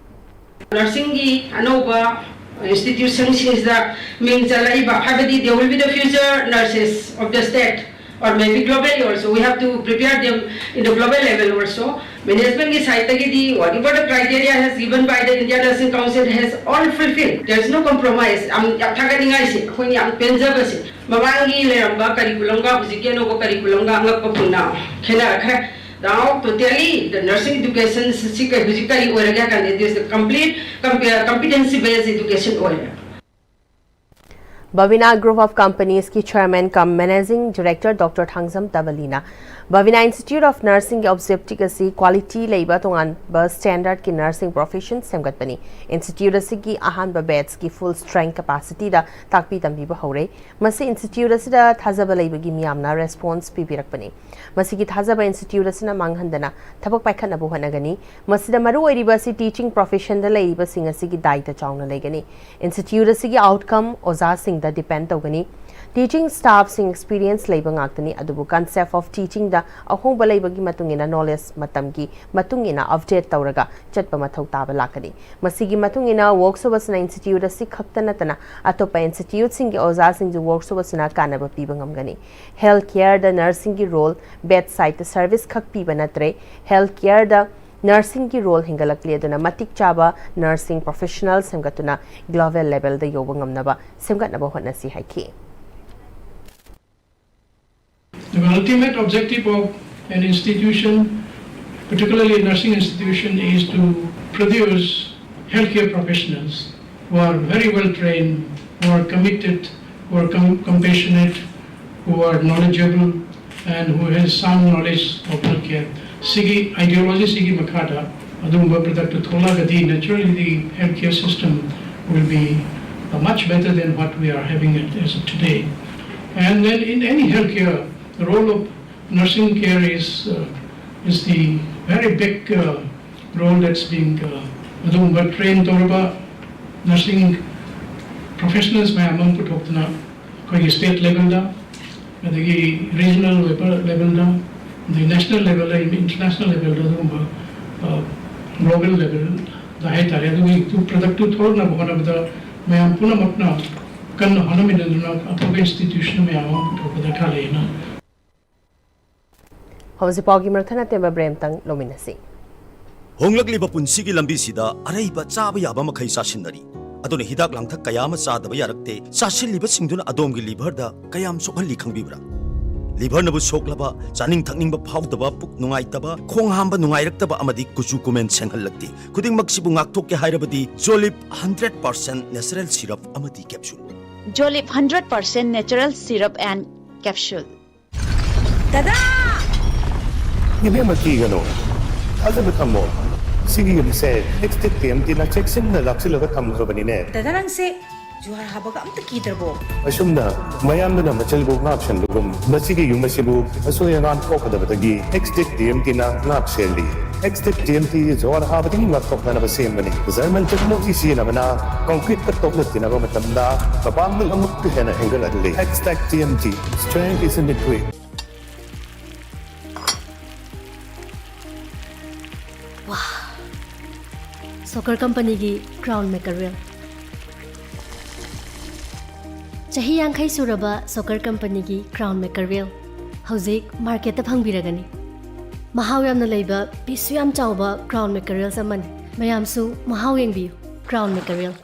Nursingꯒꯤ ꯑꯅꯧꯕ institutionꯁꯤꯡꯁꯤꯗ ꯃꯤꯡ ꯆꯜꯂꯛꯏꯕ, ꯍꯥꯏꯕꯗꯤ they will be the future nurses of the state or maybe globally also. We have to prepare them in the global level also. Managementꯀꯤ sideꯇꯒꯤꯗꯤ whatever the criteria has given by the Indian Nursing Council has all fulfilled. There is no compromise. ꯌꯥꯝ, ꯌꯥꯝ ꯊꯥꯒꯠꯅꯤꯡꯉꯥꯏꯁꯤ, ꯑꯩꯈꯣꯏꯅ ꯌꯥꯝ ꯄꯦꯟꯖꯕꯁꯤ꯫ ꯃꯃꯥꯡꯒꯤ ꯂꯩꯔꯝꯕ curriculumꯒ ꯍꯧꯖꯤꯛꯀꯤ ꯑꯅꯧꯕ curriculumꯒ ꯑꯉꯛꯄ ꯄꯨꯟꯅ ꯈꯦꯠꯅꯔꯛꯈ꯭ꯔꯦ꯫ Now totally the nursing education ꯁꯤ ꯀꯩ, ꯍꯧꯖꯤꯛ ꯀꯔꯤ ꯑꯣꯏꯔꯒꯦ ꯍꯥꯏ ꯀꯥꯟꯗ it is the complete comp-, competency based education ꯑꯣꯏꯔꯦ꯫ Bhavina Group of Companiesꯀꯤ Chairman cum Managing Director Doctor Thangjam ꯇꯕꯂꯤꯅ Bhavina Institute of Nursingꯒꯤ objective ꯑꯁꯤ quality ꯂꯩꯕ ꯇꯣꯉꯥꯟꯕ standardꯀꯤ nursing profession ꯁꯦꯝꯒꯠꯄꯅꯤ꯫ Institute ꯑꯁꯤꯒꯤ ꯑꯍꯥꯟꯕ batchꯀꯤ full strength capacityꯗ ꯇꯥꯛꯄꯤ ꯇꯝꯕꯤꯕ ꯍꯧꯔꯦ꯫ ꯃꯁꯤ institute ꯑꯁꯤꯗ ꯊꯥꯖꯕ ꯂꯩꯕꯒꯤ ꯃꯤꯌꯥꯝꯅ response ꯄꯤꯕꯤꯔꯛꯄꯅꯤ꯫ ꯃꯁꯤꯒꯤ ꯊꯥꯖꯕ institute ꯑꯁꯤꯅ ꯃꯥꯡꯍꯟꯗꯅ ꯊꯕꯛ ꯄꯥꯏꯈꯠꯅꯕ ꯍꯣꯠꯅꯒꯅꯤ꯫ ꯃꯁꯤꯗ ꯃꯔꯨ ꯑꯣꯏꯔꯤꯕ ꯑꯁꯤ teaching professionꯗ ꯂꯩꯔꯤꯕꯁꯤꯡ ꯑꯁꯤꯒꯤ ꯗꯥꯏꯇ ꯆꯥꯎꯅ ꯂꯩꯒꯅꯤ꯫ Institute ꯑꯁꯤꯒꯤ outcome ꯑꯣꯖꯥꯁꯤꯡꯗ depend ꯇꯧꯒꯅꯤ꯫ Teaching staffꯁꯤꯡ experience ꯂꯩꯕ ꯉꯥꯛꯇꯅꯤ, ꯑꯗꯨꯕꯨ concept of teachingꯗ ꯑꯍꯣꯡꯕ ꯂꯩꯕꯒꯤ ꯃꯇꯨꯡ ꯏꯟꯅ knowledge ꯃꯇꯝꯒꯤ ꯃꯇꯨꯡ ꯏꯟꯅ update ꯇꯧꯔꯒ ꯆꯠꯄ ꯃꯊꯧ ꯇꯥꯕ ꯂꯥꯛꯀꯅꯤ꯫ ꯃꯁꯤꯒꯤ ꯃꯇꯨꯡ ꯏꯟꯅ workshop ꯑꯁꯤꯅ institute ꯑꯁꯤ ꯈꯛꯇ ꯅꯠꯇꯅ ꯑꯇꯣꯞꯄ instituteꯁꯤꯡꯒꯤ ꯑꯣꯖꯥꯁꯤꯡꯁꯨ workshop ꯑꯁꯤꯅ ꯀꯥꯟꯅꯕ ꯄꯤꯕ ꯉꯝꯒꯅꯤ꯫ Health careꯗ nursingꯒꯤ role bedside service ꯈꯛ ꯄꯤꯕ ꯅꯠꯇ꯭ꯔꯦ꯫ Health careꯗ nursingꯒꯤ role ꯍꯦꯟꯒꯠꯂꯛꯂꯤ, ꯑꯗꯨꯅ ꯃꯇꯤꯛ ꯆꯥꯕ nursing professional ꯁꯦꯝꯒꯠꯇꯨꯅ global levelꯗ ꯌꯧꯕ ꯉꯝꯅꯕ ꯁꯦꯝꯒꯠꯅꯕ ꯍꯣꯠꯅꯁꯤ ꯍꯥꯏꯈꯤ꯫ The ultimate objective of an institution, particularly a nursing institution, is to produce healthcare professionals who are very well trained, who are committed, who are com- compassionate, who are knowledgeable, and who has sound knowledge of healthcare. ꯁꯤꯒꯤ ideology ꯁꯤꯒꯤ ꯃꯈꯥꯗ ꯑꯗꯨꯒꯨꯝꯕ product ꯊꯣꯛꯂꯛꯑꯒꯗꯤ naturally the healthcare system will be uh, much better than what we are having it as of today. And then in any healthcare, the role of nursing care is uh, is the very big uh, role that's being uh, ꯑꯗꯨꯒꯨꯝꯕ train ꯇꯧꯔꯕ nursing professionals ꯃꯌꯥꯝ ꯑꯃ ꯄꯨꯊꯣꯛꯇꯅ ꯑꯩꯈꯣꯏꯒꯤ state levelꯗ ꯑꯗꯒꯤ regional levelꯗ ꯑꯗꯒꯤ national levelꯗ international levelꯗ ꯑꯗꯨꯒꯨꯝꯕ global levelꯗ ꯍꯥꯏꯇꯥꯔꯦ꯫ ꯑꯗꯨꯒꯤ productꯇꯨ ꯊꯣꯛꯂꯛꯅꯕ ꯍꯣꯠꯅꯕꯗ ꯃꯌꯥꯝ ꯄꯨꯝꯅꯃꯛꯅ ꯀꯟꯅ ꯍꯣꯠꯅꯃꯤꯟꯅꯗꯨꯅ ꯑꯐꯕ institution ꯃꯌꯥꯝ ꯑꯃ ꯄꯨꯊꯣꯛꯄ ꯗꯔꯀꯥꯔ ꯂꯩꯌꯦꯅ ꯍꯧꯖꯤꯛ ꯄꯥꯎꯒꯤ ꯃꯔꯛ ꯊꯠꯅ ꯇꯦꯟꯕ break ꯑꯃꯇꯪ ꯂꯧꯃꯤꯟꯅꯁꯤ꯫ ꯍꯣꯡꯂꯛꯂꯤꯕ ꯄꯨꯟꯁꯤꯒꯤ ꯂꯝꯕꯤꯁꯤꯗ ꯑꯔꯩꯕ ꯆꯥꯕ ꯌꯥꯕ ꯃꯈꯩ ꯆꯥꯁꯤꯟꯅꯔꯤ꯫ ꯑꯗꯨꯅ ꯍꯤꯗꯥꯛ ꯂꯥꯡꯊꯛ ꯀꯌꯥ ꯑꯃ ꯆꯥꯗꯕ ꯌꯥꯔꯛꯇꯦ꯫ ꯆꯥꯁꯤꯜꯂꯤꯕꯁꯤꯡꯗꯨꯅ ꯑꯗꯣꯝꯒꯤ liverꯗ ꯀꯌꯥꯝ ꯁꯣꯛꯍꯜꯂꯤ ꯈꯪꯕꯤꯕ꯭ꯔꯥ? Liverꯅꯕꯨ ꯁꯣꯛꯂꯕ, ꯆꯥꯅꯤꯡ ꯊꯛꯅꯤꯡꯕ ꯐꯥꯎꯗꯕ, ꯄꯨꯛ ꯅꯨꯡꯉꯥꯏꯇꯕ, ꯈꯣꯡ ꯍꯥꯝꯕ ꯅꯨꯡꯉꯥꯏꯔꯛꯇꯕ ꯑꯃꯗꯤ ꯀꯨꯆꯨ ꯀꯨꯃꯦꯟ ꯁꯦꯡꯍꯜꯂꯛꯇꯦ꯫ ꯈꯨꯗꯤꯡꯃꯛꯁꯤꯕꯨ ꯉꯥꯛꯊꯣꯛꯀꯦ ꯍꯥꯏꯔꯕꯗꯤ Jolib hundred percent natural syrup ꯑꯃꯗꯤ capsule꯫ Jolib hundred percent natural syrup and capsule. ꯗꯗꯥ! ꯏꯕꯦꯝꯃ, ꯀꯤꯒꯅꯨ, ꯊꯥꯖꯕ ꯊꯝꯃꯣ꯫ ꯁꯤꯒꯤ ꯌꯨꯝꯁꯦ ꯑꯦꯛꯁꯇꯦꯛ ꯇꯤ ꯑꯦꯝ ꯇꯤꯅ ꯆꯦꯛꯁꯤꯟꯅ ꯂꯥꯛꯁꯤꯜꯂꯒ ꯊꯝꯈ꯭ꯔꯕꯅꯤꯅꯦ꯫ ꯗꯥꯗꯥ, ꯅꯪꯁꯦ ꯖꯨꯍꯥꯔ ꯍꯥꯕꯒ ꯑꯝꯇ ꯀꯤꯗ꯭ꯔꯕꯣ? ꯑꯁꯨꯝꯅ ꯃꯌꯥꯝꯗꯨꯅ ꯃꯆꯜꯕꯨ ꯉꯥꯛ ꯁꯦꯟꯕꯒꯨꯝ, ꯃꯁꯤꯒꯤ ꯌꯨꯝ ꯑꯁꯤꯕꯨ ꯑꯁꯣꯏ ꯑꯉꯥꯝ ꯊꯣꯛꯀꯗꯕꯗꯒꯤ ꯑꯦꯛꯁꯇꯦꯛ ꯇꯤ ꯑꯦꯝ ꯇꯤꯅ ꯉꯥꯛ ꯁꯦꯜꯂꯤ꯫ ꯑꯦꯛꯁꯇꯦꯛ ꯇꯤ ꯑꯦꯝ ꯇꯤ ꯖꯨꯍꯥꯔ ꯍꯥꯕꯗꯒꯤ ꯉꯥꯛꯊꯣꯛꯅꯅꯕ ꯁꯦꯝꯕꯅꯤ꯫ ꯖꯔꯃꯟ ꯇꯦꯛꯅꯣꯂꯣꯖꯤ ꯁꯤꯖꯤꯟꯅꯕꯅ ꯀꯪꯀ꯭ꯔꯤꯠꯀ ꯇꯣꯛꯅ ꯇꯤꯟꯅꯕ ꯃꯇꯝꯗ ꯃꯄꯥꯡꯒꯜ ꯑꯃꯨꯛꯀ ꯍꯦꯟꯅ ꯍꯦꯟꯒꯠꯍꯜꯂꯤ꯫ ꯑꯦꯛꯁꯇꯦꯛ T M T, strength is in the grit꯫ ꯋꯥ! ꯁꯣꯀꯔ ꯀꯝꯄꯅꯤꯒꯤ ꯀ꯭ꯔꯥꯎꯟ ꯃꯦꯀꯔꯦꯜ꯫ ꯆꯍꯤ ꯌꯥꯡꯈꯩ ꯁꯨꯔꯕ ꯁꯣꯀꯔ ꯀꯝꯄꯅꯤꯒꯤ ꯀ꯭ꯔꯥꯎꯟ ꯃꯦꯀꯔꯦꯜ ꯍꯧꯖꯤꯛ ꯃꯥꯔꯀꯦꯠꯇ ꯐꯪꯕꯤꯔꯒꯅꯤ꯫ ꯃꯍꯥꯎ ꯌꯥꯝꯅ ꯂꯩꯕ, ꯄꯤꯁꯁꯨ ꯌꯥꯝ ꯆꯥꯎꯕ ꯀ꯭ꯔꯥꯎꯟ ꯃꯦꯀꯔꯦꯜꯁ ꯑꯃꯅꯤ꯫ ꯃꯌꯥꯝꯁꯨ ꯃꯍꯥꯎ ꯌꯦꯡꯕꯤꯌꯨ꯫ ꯀ꯭ꯔꯥꯎꯟ ꯃꯦꯀꯔꯦꯜ꯫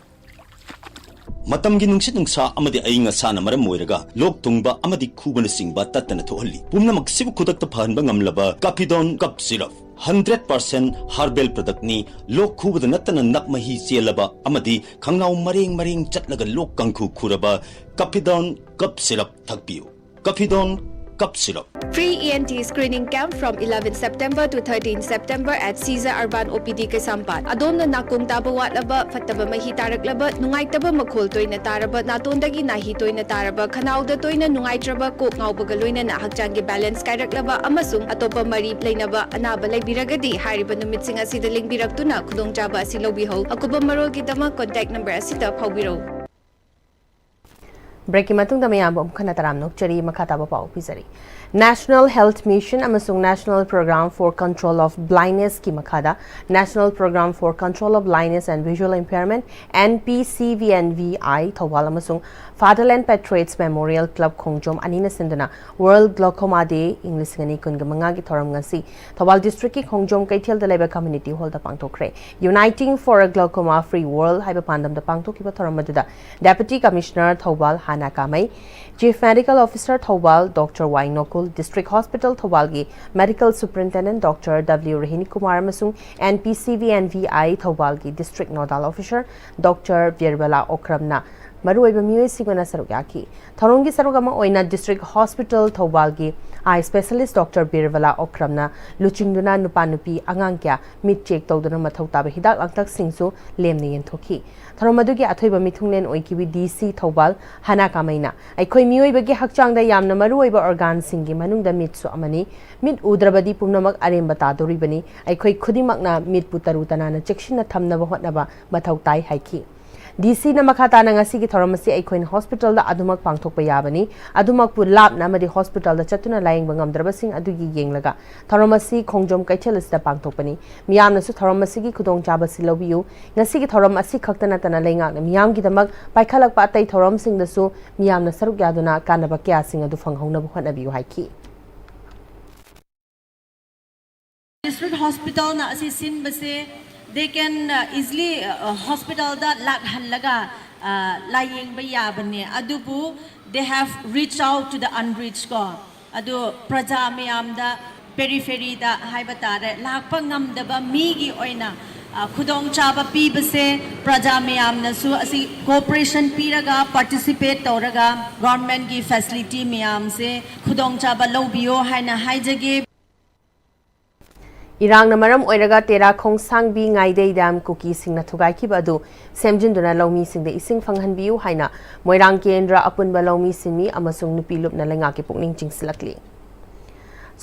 ꯃꯇꯝꯒꯤ ꯅꯨꯡꯁꯤꯠ ꯅꯨꯡꯁꯥ ꯑꯃꯗꯤ ꯑꯏꯪ ꯑꯁꯥꯅ ꯃꯔꯝ ꯑꯣꯏꯔꯒ ꯂꯣꯛ ꯊꯨꯡꯕ ꯑꯃꯗꯤ ꯈꯨꯕꯅꯆꯤꯡꯕ ꯇꯠꯇꯅ ꯊꯣꯛꯍꯜꯂꯤ꯫ ꯄꯨꯝꯅꯃꯛꯁꯤꯕꯨ ꯈꯨꯗꯛꯇ ꯐꯍꯟꯕ ꯉꯝꯂꯕ ꯀꯥꯐꯤꯗꯣꯟ cough syrup. Hundred percent herbal ꯄ꯭ꯔꯗꯛꯅꯤ꯫ ꯂꯣꯛ ꯈꯨꯕꯗ ꯅꯠꯇꯅ ꯅꯞ ꯃꯍꯤ ꯆꯦꯜꯂꯕ ꯑꯃꯗꯤ ꯈꯪꯅꯥꯎ ꯃꯔꯦꯡ ꯃꯔꯦꯡ ꯆꯠꯂꯒ ꯂꯣꯛ ꯀꯥꯡꯈꯨ ꯈꯨꯔꯕ ꯀꯥꯐꯤꯗꯣꯟ ꯀꯞ ꯁꯤꯔꯞ ꯊꯛꯄꯤꯌꯨ꯫ ꯀꯥꯐꯤꯗꯣꯟ cough syrup. Free E N T screening camp from eleven September to thirteen September at Caesar Urban O P D ꯀꯩꯁꯥꯝꯄꯥꯠ꯫ ꯑꯗꯣꯝꯅ ꯅꯥꯀꯣꯡ ꯇꯥꯕ ꯋꯥꯠꯂꯕ, ꯐꯠꯇꯕ ꯃꯍꯤ ꯇꯥꯔꯛꯂꯕ, ꯅꯨꯡꯉꯥꯏꯇꯕ ꯃꯈꯣꯜ ꯇꯣꯏꯅ ꯇꯥꯔꯕ, ꯅꯥꯇꯣꯟꯗꯒꯤ ꯅꯥꯍꯤ ꯇꯣꯏꯅ ꯇꯥꯔꯕ, ꯈꯅꯥꯎꯗ ꯇꯣꯏꯅ ꯅꯨꯡꯉꯥꯏꯇ꯭ꯔꯕ, ꯀꯣꯛ ꯉꯥꯎꯕꯒ ꯂꯣꯏꯅꯅ ꯍꯛꯆꯥꯡꯒꯤ balance ꯀꯥꯏꯔꯛꯂꯕ ꯑꯃꯁꯨꯡ ꯑꯇꯣꯞꯄ ꯃꯔꯤ ꯂꯩꯅꯕ ꯑꯅꯥꯕ ꯂꯩꯕꯤꯔꯒꯗꯤ ꯍꯥꯏꯔꯤꯕ ꯅꯨꯃꯤꯠꯁꯤꯡ ꯑꯁꯤꯗ ꯂꯦꯡꯕꯤꯔꯛꯇꯨꯅ ꯈꯨꯗꯣꯡꯆꯥꯕ ꯑꯁꯤ ꯂꯧꯕꯤꯍꯧ꯫ ꯑꯀꯨꯞꯄ ꯃꯔꯣꯜꯒꯤꯗꯃꯛ contact number ꯑꯁꯤꯗ ꯐꯥꯎꯕꯤꯔꯧ꯫ ꯕ꯭ꯔꯦꯛꯀꯤ ꯃꯇꯨꯡꯗ ꯃꯌꯥꯝꯕꯨ ꯑꯃꯨꯛ ꯍꯟꯅ ꯇꯔꯥꯝꯅ ꯑꯣꯛꯆꯔꯤ꯫ ꯃꯈꯥ ꯇꯥꯕ ꯄꯥꯎ ꯄꯤꯖꯔꯤ꯫ National Health Mission ꯑꯃꯁꯨꯡ National Program for Control of Blindness ꯀꯤ ꯃꯈꯥꯗ National Program for Control of Blindness and Visual Impairment, N P C V N V I, Thoubal ꯑꯃꯁꯨꯡ Fatherland Patriots Memorial Club ꯈꯣꯡꯖꯣꯝ ꯑꯅꯤꯅ ꯁꯤꯟꯗꯨꯅ World Glaucoma Day ꯏꯪ ꯂꯤꯁꯤꯡ ꯑꯅꯤ ꯀꯨꯟꯒ ꯃꯉꯥꯒꯤ ꯊꯧꯔꯝ ꯉꯁꯤ ꯊꯧꯕꯥꯜ district ꯀꯤ ꯈꯣꯡꯖꯣꯝ ꯀꯩꯊꯦꯜꯗ ꯂꯩꯕ community hall the ꯄꯥꯡꯊꯣꯛꯈ꯭ꯔꯦ꯫ Uniting for a Glaucoma Free World ꯍꯥꯏꯕ ꯄꯥꯟꯗꯝꯗ ꯄꯥꯡꯊꯣꯛꯈꯤꯕ ꯊꯧꯔꯝ ꯑꯗꯨꯗ Deputy Commissioner Thoubal Hana Kamei, Chief Medical Officer Thoubal doctor Y Nokul, District Hospital ꯊꯧꯕꯥꯜꯒꯤ Medical Superintendent doctor W Rohini Kumar ꯑꯃꯁꯨꯡ N P C V N V I ꯊꯧꯕꯥꯜꯒꯤ District Nodal Officer doctor Birbala ꯑꯣꯀ꯭ꯔꯝꯅ ꯃꯔꯨꯑꯣꯏꯕ ꯃꯤꯑꯣꯏꯁꯤꯡꯅ ꯁꯔꯨꯛ ꯌꯥꯈꯤ꯫ ꯊꯧꯔꯝꯒꯤ ꯁꯔꯨꯛ ꯑꯃ ꯑꯣꯏꯅ District Hospital ꯊꯧꯕꯥꯜꯒꯤ Eye Specialist Doctor ꯕꯤꯔꯕꯂꯥ ꯑꯣꯀ꯭ꯔꯝꯅ ꯂꯨꯆꯤꯡꯗꯨꯅ ꯅꯨꯄꯥ ꯅꯨꯄꯤ ꯑꯉꯥꯡ ꯀꯌꯥ ꯃꯤꯠ ꯆꯦꯛ ꯇꯧꯗꯨꯅ ꯃꯊꯧ ꯇꯥꯕ ꯍꯤꯗꯥꯛ ꯂꯥꯡꯊꯛꯁꯤꯡꯁꯨ ꯂꯦꯝꯅ ꯌꯦꯟꯊꯣꯛꯈꯤ꯫ ꯊꯧꯔꯝ ꯑꯗꯨꯒꯤ ꯑꯊꯣꯏꯕ ꯃꯤꯊꯨꯡꯂꯦꯟ ꯑꯣꯏꯈꯤꯕꯤ ꯗꯤ ꯁꯤ ꯊꯧꯕꯥꯜ ꯍꯅꯥ ꯀꯥꯃꯩꯅ ꯑꯩꯈꯣꯏ ꯃꯤꯑꯣꯏꯕꯒꯤ ꯍꯛꯆꯥꯡꯗ ꯌꯥꯝꯅ ꯃꯔꯨꯑꯣꯏꯕ organꯁꯤꯡꯒꯤ ꯃꯅꯨꯡꯗ ꯃꯤꯠꯁꯨ ꯑꯃꯅꯤ꯫ ꯃꯤꯠ ꯎꯗ꯭ꯔꯕꯗꯤ ꯄꯨꯝꯅꯃꯛ ꯑꯔꯦꯝꯕ ꯇꯥꯗꯧꯔꯤꯕꯅꯤ꯫ ꯑꯩꯈꯣꯏ ꯈꯨꯗꯤꯡꯃꯛꯅ ꯃꯤꯠꯄꯨ ꯇꯔꯨ ꯇꯅꯥꯟꯅ ꯆꯦꯛꯁꯤꯟꯅ ꯊꯝꯅꯕ ꯍꯣꯠꯅꯕ ꯃꯊꯧ ꯇꯥꯏ ꯍꯥꯏꯈꯤ꯫ ꯗꯤ ꯁꯤꯅ ꯃꯈꯥ ꯇꯥꯅ ꯉꯁꯤꯒꯤ ꯊꯧꯔꯝ ꯑꯁꯤ ꯑꯩꯈꯣꯏꯅ hospitalꯗ ꯑꯗꯨꯃꯛ ꯄꯥꯡꯊꯣꯛꯄ ꯌꯥꯕꯅꯤ꯫ ꯑꯗꯨꯃꯛꯄꯨ ꯂꯥꯞꯅ ꯑꯃꯗꯤ hospitalꯗ ꯆꯠꯇꯨꯅ ꯂꯥꯌꯦꯡꯕ ꯉꯝꯗ꯭ꯔꯕꯁꯤꯡ ꯑꯗꯨꯒꯤ ꯌꯦꯡꯂꯒ ꯊꯧꯔꯝ ꯑꯁꯤ ꯈꯣꯡꯖꯣꯝ ꯀꯩꯊꯦꯜ ꯑꯁꯤꯗ ꯄꯥꯡꯊꯣꯛꯄꯅꯤ꯫ ꯃꯤꯌꯥꯝꯅꯁꯨ ꯊꯧꯔꯝ ꯑꯁꯤꯒꯤ ꯈꯨꯗꯣꯡꯆꯥꯕ ꯑꯁꯤ ꯂꯧꯕꯤꯌꯨ꯫ ꯉꯁꯤꯒꯤ ꯊꯧꯔꯝ ꯑꯁꯤ ꯈꯛꯇ ꯅꯠꯇꯅ ꯂꯩꯉꯥꯛꯅ ꯃꯤꯌꯥꯝꯒꯤꯗꯃꯛ ꯄꯥꯏꯈꯠꯂꯛꯄ ꯑꯇꯩ ꯊꯧꯔꯝꯁꯤꯡꯗꯁꯨ ꯃꯤꯌꯥꯝꯅ ꯁꯔꯨꯛ ꯌꯥꯗꯨꯅ ꯀꯥꯟꯅꯕ ꯀꯌꯥꯁꯤꯡ ꯑꯗꯨ ꯐꯪꯍꯧꯅꯕ ꯍꯣꯠꯅꯕꯤꯌꯨ ꯍꯥꯏꯈꯤ꯫ District Hospitalꯅ ꯑꯁꯤ ꯁꯤꯟꯕꯁꯦ, they can, uh, easily, uh, hospitalꯗ ꯂꯥꯛꯍꯜꯂꯒ, uh, ꯂꯥꯌꯦꯡꯕ ꯌꯥꯕꯅꯦ꯫ ꯑꯗꯨꯕꯨ they have reached out to the unreached ꯀꯣ꯫ ꯑꯗꯨ ꯄ꯭ꯔꯖꯥ ꯃꯌꯥꯝꯗ, peripheryꯗ ꯍꯥꯏꯕ ꯇꯥꯔꯦ, ꯂꯥꯛꯄ ꯉꯝꯗꯕ ꯃꯤꯒꯤ ꯑꯣꯏꯅ, ꯑ, ꯈꯨꯗꯣꯡꯆꯥꯕ ꯄꯤꯕꯁꯦ, ꯄ꯭ꯔꯖꯥ ꯃꯌꯥꯝꯅꯁꯨ ꯑꯁꯤ cooperation ꯄꯤꯔꯒ, participate ꯇꯧꯔꯒ, governmentꯀꯤ facility ꯃꯌꯥꯝꯁꯦ ꯈꯨꯗꯣꯡꯆꯥꯕ ꯂꯧꯕꯤꯌꯣ ꯍꯥꯏꯅ ꯍꯥꯏꯖꯒꯦ꯫ ꯏꯔꯥꯡꯅ ꯃꯔꯝ ꯑꯣꯏꯔꯒ ꯇꯦꯔꯥ ꯈꯣꯡꯁꯥꯡꯕꯤ ꯉꯥꯏꯗꯩ dam ꯀꯨꯀꯤꯁꯤꯡꯅ ꯊꯨꯒꯥꯏꯈꯤꯕ ꯑꯗꯨ ꯁꯦꯝꯖꯤꯟꯗꯨꯅ ꯂꯧꯃꯤꯁꯤꯡꯗ ꯏꯁꯤꯡ ꯐꯪꯍꯟꯕꯤꯌꯨ ꯍꯥꯏꯅ ꯃꯣꯏꯔꯥꯡ ꯀꯦꯟꯗ꯭ꯔ ꯑꯄꯨꯟꯕ ꯂꯧꯃꯤ ꯁꯤꯟꯃꯤ ꯑꯃꯁꯨꯡ ꯅꯨꯄꯤ ꯂꯨꯞꯅ ꯂꯩꯉꯥꯛꯀꯤ ꯄꯨꯛꯅꯤꯡ ꯆꯤꯡꯁꯤꯜꯂꯛꯂꯤ꯫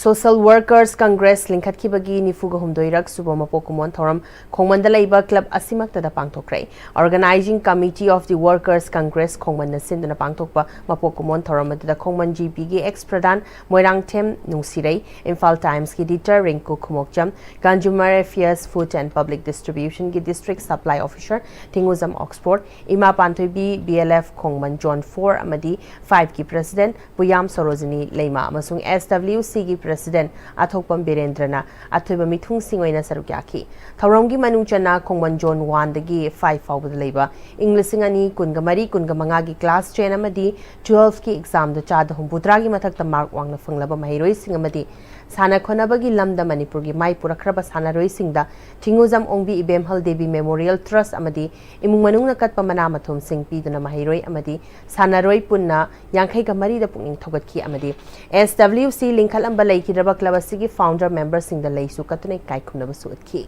Social Workers Congress ꯂꯤꯡꯈꯠꯈꯤꯕꯒꯤ ꯅꯤꯐꯨꯒ ꯍꯨꯝꯗꯣꯏꯔꯛ ꯁꯨꯕ ꯃꯄꯣꯛ ꯀꯨꯝꯑꯣꯟ ꯊꯧꯔꯝ ꯈꯣꯡꯃꯟꯗ ꯂꯩꯕ club ꯑꯁꯤꯃꯛꯇꯗ ꯄꯥꯡꯊꯣꯛꯈ꯭ꯔꯦ꯫ Organizing Committee of the Workers Congress ꯈꯣꯡꯃꯟꯅ ꯁꯤꯟꯗꯨꯅ ꯄꯥꯡꯊꯣꯛꯄ ꯃꯄꯣꯛ ꯀꯨꯝꯑꯣꯟ ꯊꯧꯔꯝ ꯑꯗꯨꯗ ꯈꯣꯡꯃꯟ ꯖꯤ ꯄꯤꯒꯤ ex ꯄ꯭ꯔꯙꯥꯟ ꯃꯣꯏꯔꯥꯡꯊꯦꯝ ꯅꯨꯡꯁꯤꯔꯩ, ꯏꯝꯐꯥꯜ ꯇꯥꯏꯝꯁꯀꯤ editor Rinku Khumukcham, Consumer Affairs, Food and Public Distributionꯒꯤ district supply officer Thingujam Oxford, ꯏꯃꯥ Panthoibi, B L F ꯈꯣꯡꯃꯟ zone four ꯑꯃꯗꯤ fiveꯀꯤ president ꯄꯨꯌꯥꯝ ꯁꯣꯔꯣꯖꯤꯅꯤ ꯂꯩꯃ ꯑꯃꯁꯨꯡ S W Cꯒꯤ president ꯑꯊꯣꯛꯄꯝ ꯕꯤꯔꯦꯟꯗ꯭ꯔꯅ ꯑꯊꯣꯏꯕ ꯃꯤꯊꯨꯡꯁꯤꯡ ꯑꯣꯏꯅ ꯁꯔꯨꯛ ꯌꯥꯈꯤ꯫ ꯊꯧꯔꯝꯒꯤ ꯃꯅꯨꯡ ꯆꯟꯅ ꯈꯣꯡꯃꯟ zone oneꯗꯒꯤ five ꯐꯥꯎꯕꯗ ꯂꯩꯕ ꯏꯪ ꯂꯤꯁꯤꯡ ꯑꯅꯤ ꯀꯨꯟꯒ ꯃꯔꯤ ꯀꯨꯟꯒ ꯃꯉꯥꯒꯤ class ten ꯑꯃꯗꯤ twelveꯀꯤ examꯗ ꯆꯥꯗ ꯍꯨꯝꯐꯨꯇꯔꯥꯒꯤ ꯃꯊꯛꯇ mark ꯋꯥꯡꯅ ꯐꯪꯂꯕ ꯃꯍꯩꯔꯣꯏꯁꯤꯡ ꯑꯃꯗꯤ ꯁꯥꯟꯅ ꯈꯣꯠꯅꯕꯒꯤ ꯂꯝꯗ ꯃꯅꯤꯄꯨꯔꯒꯤ ꯃꯥꯏ ꯄꯨꯔꯛꯈ꯭ꯔꯕ ꯁꯥꯟꯅꯔꯣꯏꯁꯤꯡꯗ ꯊꯤꯡꯉꯨꯖꯝ ꯑꯣꯡꯕꯤ ꯏꯕꯦꯝꯍꯜ ꯗꯦꯕꯤ ꯃꯦꯃꯣꯔꯤꯌꯦꯜ ꯇ꯭ꯔꯁ ꯑꯃꯗꯤ ꯏꯃꯨꯡ ꯃꯅꯨꯡꯅ ꯀꯠꯄ ꯃꯅꯥ ꯃꯊꯨꯝꯁꯤꯡ ꯄꯤꯗꯨꯅ ꯃꯍꯩꯔꯣꯏ ꯑꯃꯗꯤ ꯁꯥꯟꯅꯔꯣꯏ ꯄꯨꯟꯅ ꯌꯥꯡꯈꯩꯒ ꯃꯔꯤꯗ ꯄꯨꯛꯅꯤꯡ ꯊꯧꯒꯠꯈꯤ ꯑꯃꯗꯤ ꯑꯦꯁ ꯗꯕ꯭ꯂꯤꯎ ꯁꯤ ꯂꯤꯡꯈꯠꯂꯝꯕ ꯂꯩꯈꯤꯗ꯭ꯔꯕ ꯀ꯭ꯂꯕ ꯑꯁꯤꯒꯤ ꯐꯥꯎꯟꯗꯔ ꯃꯦꯝꯕꯔꯁꯤꯡꯗ ꯂꯩꯁꯨ ꯀꯠꯇꯨꯅ ꯏꯀꯥꯏ ꯈꯨꯝꯅꯕꯁꯨ ꯎꯠꯈꯤ꯫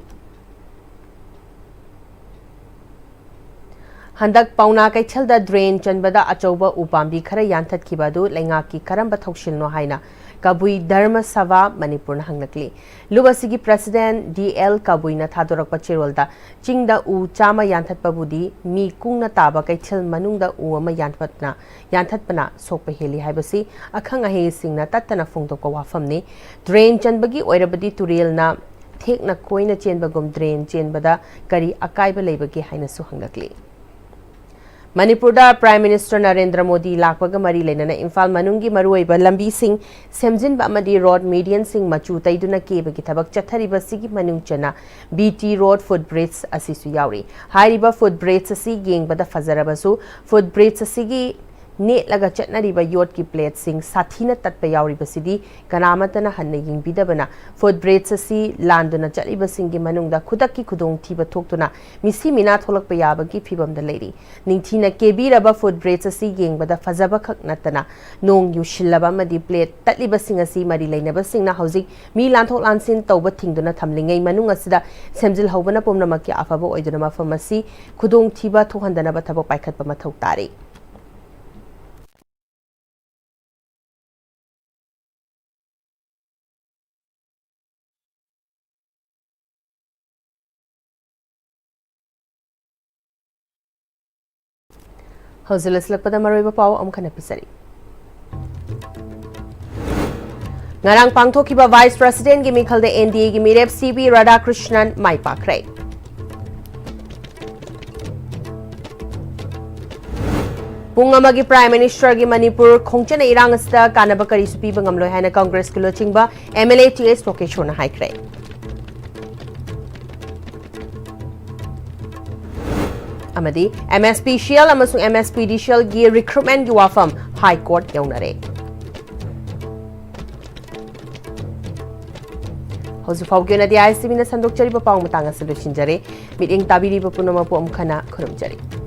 ꯍꯟꯗꯛ ꯄꯥꯎꯅꯥ ꯀꯩꯊꯦꯜꯗ ꯗ꯭ꯔꯦꯟ ꯆꯟꯕꯗ ꯑꯆꯧꯕ ꯎꯄꯥꯝꯕꯤ ꯈꯔ ꯌꯥꯟꯊꯠꯈꯤꯕ ꯑꯗꯨ ꯂꯩꯉꯥꯛꯀꯤ ꯀꯔꯝꯕ ꯊꯧꯁꯤꯜꯅꯣ ꯍꯥꯏꯅ ꯀꯕꯨꯏ ꯙꯔꯃ ꯁꯚꯥ ꯃꯅꯤꯄꯨꯔꯅ ꯍꯪꯂꯛꯂꯤ꯫ ꯂꯨꯞ ꯑꯁꯤꯒꯤ ꯄ꯭ꯔꯁꯤꯗꯦꯟ ꯗꯤ ꯑꯦꯜ ꯀꯕꯨꯏꯅ ꯊꯥꯗꯣꯔꯛꯄ ꯆꯦꯔꯣꯜꯗ ꯆꯤꯡꯗ ꯎ ꯆꯥꯝꯃ ꯌꯥꯟꯊꯠꯄꯕꯨꯗꯤ ꯃꯤ ꯀꯨꯡꯅ ꯇꯥꯕ ꯀꯩꯊꯦꯜ ꯃꯅꯨꯡꯗ ꯎ ꯑꯃ ꯌꯥꯟꯊꯠꯅ ꯌꯥꯟꯊꯠꯄꯅ ꯁꯣꯛꯄ ꯍꯦꯜꯂꯤ ꯍꯥꯏꯕꯁꯤ ꯑꯈꯪ ꯑꯍꯩꯁꯤꯡꯅ ꯇꯠꯇꯅ ꯐꯣꯡꯗꯣꯛꯄ ꯋꯥꯐꯝꯅꯤ꯫ ꯗ꯭ꯔꯦꯟ ꯆꯟꯕꯒꯤ ꯑꯣꯏꯔꯕꯗꯤ ꯇꯨꯔꯦꯜꯅ ꯊꯦꯛꯅ ꯀꯣꯏꯅ ꯆꯦꯟꯕꯒꯨꯝ ꯗ꯭ꯔꯦꯟ ꯆꯦꯟꯕꯗ ꯀꯔꯤ ꯑꯀꯥꯏꯕ ꯂꯩꯕꯒꯦ ꯍꯥꯏꯅꯁꯨ ꯍꯪꯂꯛꯂꯤ꯫ ꯃꯅꯤꯄꯨꯔꯗ ꯄ꯭ꯔꯥꯏꯝ ꯃꯤꯅꯤꯁꯇꯔ ꯅꯔꯦꯟꯗ꯭ꯔ ꯃꯣꯗꯤ ꯂꯥꯛꯄꯒ ꯃꯔꯤ ꯂꯩꯅꯅ ꯏꯝꯐꯥꯜ ꯃꯅꯨꯡꯒꯤ ꯃꯔꯨꯑꯣꯏꯕ ꯂꯝꯕꯤꯁꯤꯡ ꯁꯦꯝꯖꯤꯟꯕ ꯑꯃꯗꯤ ꯔꯣꯗ ꯃꯦꯗꯤꯌꯟꯁꯤꯡ ꯃꯆꯨ ꯇꯩꯗꯨꯅ ꯀꯦꯕꯒꯤ ꯊꯕꯛ ꯆꯠꯊꯔꯤꯕꯁꯤꯒꯤ ꯃꯅꯨꯡ ꯆꯟꯅ B T road foot bridge ꯑꯁꯤꯁꯨ ꯌꯥꯎꯔꯤ꯫ ꯍꯥꯏꯔꯤꯕ ꯐꯨꯠ ꯕ꯭ꯔꯤꯖ ꯑꯁꯤ ꯌꯦꯡꯕꯗ ꯐꯖꯔꯕꯁꯨ ꯐꯨꯠ ꯕ꯭ꯔꯤꯖ ꯑꯁꯤꯒꯤ ꯅꯦꯠꯂꯒ ꯆꯠꯅꯔꯤꯕ ꯌꯣꯠꯀꯤ ꯄ꯭ꯂꯦꯠꯁꯤꯡ ꯁꯥꯊꯤꯅ ꯇꯠꯄ ꯌꯥꯎꯔꯤꯕꯁꯤꯗꯤ ꯀꯅꯥꯃꯠꯇꯅ ꯍꯟꯅ ꯌꯦꯡꯕꯤꯗꯕꯅ ꯐꯨꯠ ꯕ꯭ꯔꯤꯖ ꯑꯁꯤ ꯂꯥꯟꯗꯨꯅ ꯆꯠꯂꯤꯕꯁꯤꯡꯒꯤ ꯃꯅꯨꯡꯗ ꯈꯨꯗꯛꯀꯤ ꯈꯨꯗꯣꯡꯊꯤꯕ ꯊꯣꯛꯇꯨꯅ ꯃꯤꯁꯤ ꯃꯤꯅꯥ ꯊꯣꯛꯂꯛꯄ ꯌꯥꯕꯒꯤ ꯐꯤꯕꯝꯗ ꯂꯩꯔꯤ꯫ ꯅꯤꯡꯊꯤꯅ ꯀꯦꯕꯤꯔꯕ ꯐꯨꯠ ꯕ꯭ꯔꯤꯖ ꯑꯁꯤ ꯌꯦꯡꯕꯗ ꯐꯖꯕ ꯈꯛ ꯅꯠꯇꯅ ꯅꯣꯡ ꯌꯨꯁꯤꯜꯂꯕ ꯑꯃꯗꯤ ꯄ꯭ꯂꯦꯠ ꯇꯠꯂꯤꯕꯁꯤꯡ ꯑꯁꯤ ꯃꯔꯤ ꯂꯩꯅꯕꯁꯤꯡꯅ ꯍꯧꯖꯤꯛ ꯃꯤ ꯂꯥꯟꯊꯣꯛ ꯂꯥꯟꯁꯤꯟ ꯇꯧꯕ ꯊꯤꯡꯗꯨꯅ ꯊꯝꯂꯤꯉꯩ ꯃꯅꯨꯡ ꯑꯁꯤꯗ ꯁꯦꯝꯖꯤꯜꯍꯧꯕꯅ ꯄꯨꯝꯅꯃꯛꯀꯤ ꯑꯐꯕ ꯑꯣꯏꯗꯨꯅ ꯃꯐꯝ ꯑꯁꯤ ꯈꯨꯗꯣꯡꯊꯤꯕ ꯊꯣꯛꯍꯟꯗꯅꯕ ꯊꯕꯛ ꯄꯥꯏꯈꯠꯄ ꯃꯊꯧ ꯇꯥꯔꯤ꯫ ꯍꯧꯖꯤꯛ ꯂꯣꯏꯁꯤꯜꯂꯛꯄꯗ ꯃꯔꯨꯑꯣꯏꯕ ꯄꯥꯎ ꯑꯃꯨꯛ ꯍꯟꯅ ꯄꯤꯖꯔꯤ꯫ ꯉꯔꯥꯡ ꯄꯥꯡꯊꯣꯛꯈꯤꯕ ꯚꯥꯏꯁ ꯄ꯭ꯔꯁꯤꯗꯦꯟꯒꯤ ꯃꯤꯈꯜꯗ ꯑꯦꯟ ꯗꯤ ꯑꯦꯒꯤ ꯃꯤꯔꯦꯞ ꯁꯤ ꯕꯤ ꯔꯥꯙꯥꯀ꯭ꯔꯤꯁꯅꯟ ꯃꯥꯏ ꯄꯥꯛꯈ꯭ꯔꯦ꯫ ꯄꯨꯡ ꯑꯃꯒꯤ ꯄ꯭ꯔꯥꯏꯝ ꯃꯤꯅꯤꯁꯇꯔꯒꯤ ꯃꯅꯤꯄꯨꯔ ꯈꯣꯡꯆꯠꯅ ꯏꯔꯥꯡ ꯑꯁꯤꯗ ꯀꯥꯟꯅꯕ ꯀꯔꯤꯁꯨ ꯄꯤꯕ ꯉꯝꯂꯣꯏ ꯍꯥꯏꯅ ꯀꯪꯒ꯭ꯔꯦꯁꯀꯤ ꯂꯨꯆꯤꯡꯕ ꯑꯦꯝ ꯑꯦꯜ ꯑꯦ ꯇꯤ ꯑꯦꯁ ꯂꯣꯀꯦꯁꯣꯔꯅ ꯍꯥꯏꯈ꯭ꯔꯦ꯫ ꯑꯃꯗꯤ M S P C L ꯑꯃꯁꯨꯡ ꯑꯦꯝ ꯑꯦꯁ ꯄꯤ ꯗꯤ ꯁꯤ ꯑꯦꯜꯒꯤ ꯔꯤꯀ꯭ꯔꯨꯠꯃꯦꯟꯒꯤ ꯋꯥꯐꯝ ꯍꯥꯏ ꯀꯣꯔꯠ ꯌꯧꯅꯔꯦ꯫ ꯍꯧꯖꯤꯛ ꯐꯥꯎꯒꯤ ꯑꯣꯏꯅꯗꯤ ꯑꯥꯏ ꯑꯦꯁ ꯇꯤ ꯚꯤꯅ ꯁꯟꯗꯣꯛꯆꯔꯤꯕ ꯄꯥꯎ ꯃꯇꯥꯡ ꯑꯁꯤ ꯂꯣꯏꯁꯤꯟꯖꯔꯦ꯫ ꯃꯤꯠꯌꯦꯡ ꯇꯥꯕꯤꯔꯤꯕ ꯄꯨꯝꯅꯃꯛꯄꯨ ꯑꯃꯨꯛ ꯍꯟꯅ ꯈꯨꯔꯨꯝꯖꯔꯤ꯫